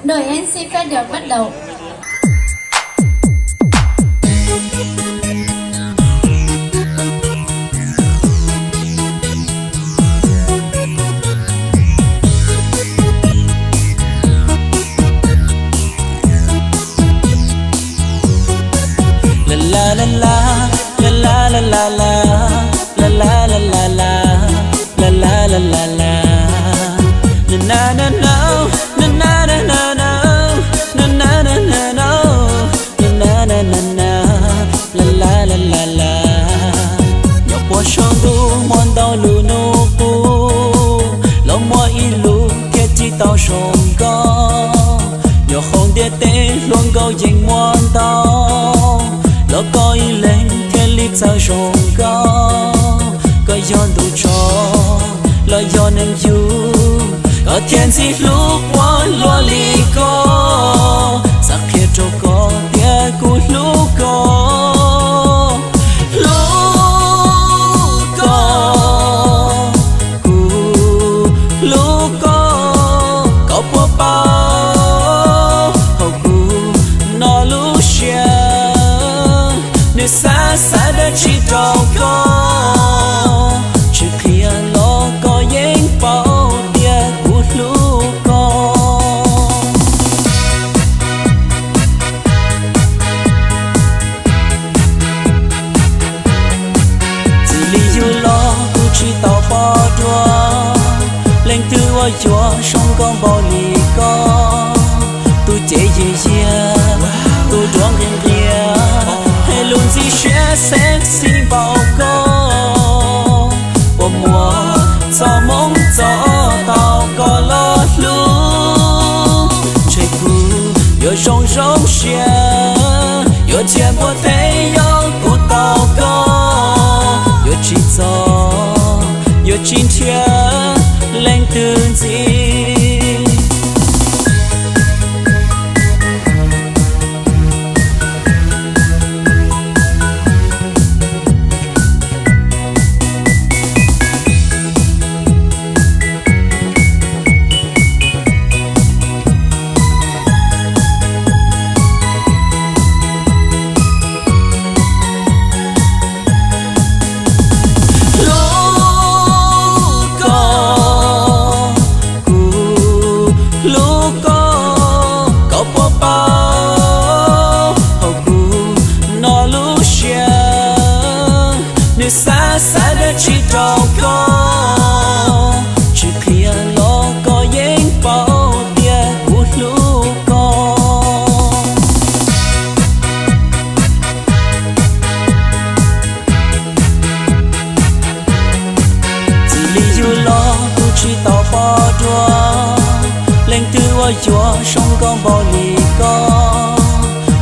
Đội N C Phát Điệu bắt đầu. Nyob puag saum ntuj muaj ntau lus nug qub, los muaj ib lus thiaj tsis tau zoo nkauj. Nyob hauv ntiaj teb hluas nkauj yeej muaj ntau, los koj ib leeg thiaj li txawj zoo nkauj. Koj yog ntu tso los yog neeg yug, koj thiaj ntxim hlub quaj luag li koj. Xav qhia rau koj tias kuv hlub koj, hlub koj, kuv hlub koj. Koj puas paub hauv kuv no lub siab, nws xav xav dab tsi rau koj. Tsis qhia los koj yeej paub tias kuv hlub koj. Txij li yug los kuv tsis tau pom dua leej twg uas yuav zoo nkauj npaum li koj. Tus cev yias yias, tus duab nqhis nqias, hais lus ntxim siab sexy npaum koj. Puas muaj txoj hmoov txog tau koj los hlub? Ntshe kuv yuav zoo zoo siab, yuav cia npua teb yog kuv tau koj. Yuav tsis txog, yuav tsis nrhiav leej twg ntxiv. Hlub koj, kuv hlub koj. Koj puas paub hauv kuv no lub siab, nws xav xav dab tsi rau koj? Tsis qhia los koj yeej paub tias kuv hlub koj. Txij li yug los kuv tsis tau pom dua leej twg uas yuav zoo nkauj npaum li koj.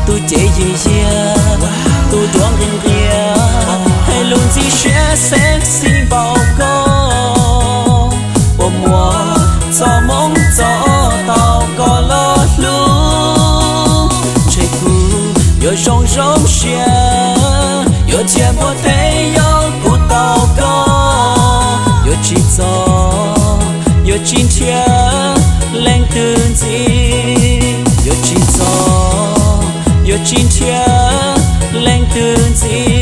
Tus cev yias yias, tus duab nqhis nqias, hais lus ntxim siab sexy npaum koj. Puas muaj txoj hmoov txog tau koj los hlub? Ntshe kuv yuav zoo zoo siab, yuav cia npua teb yog kuv tau koj. Yuav tsis txog, yuav tsis nrhiav leej twg ntxiv. Yuav tsis txog, yuav tsis nrhiav leej twg ntxiv.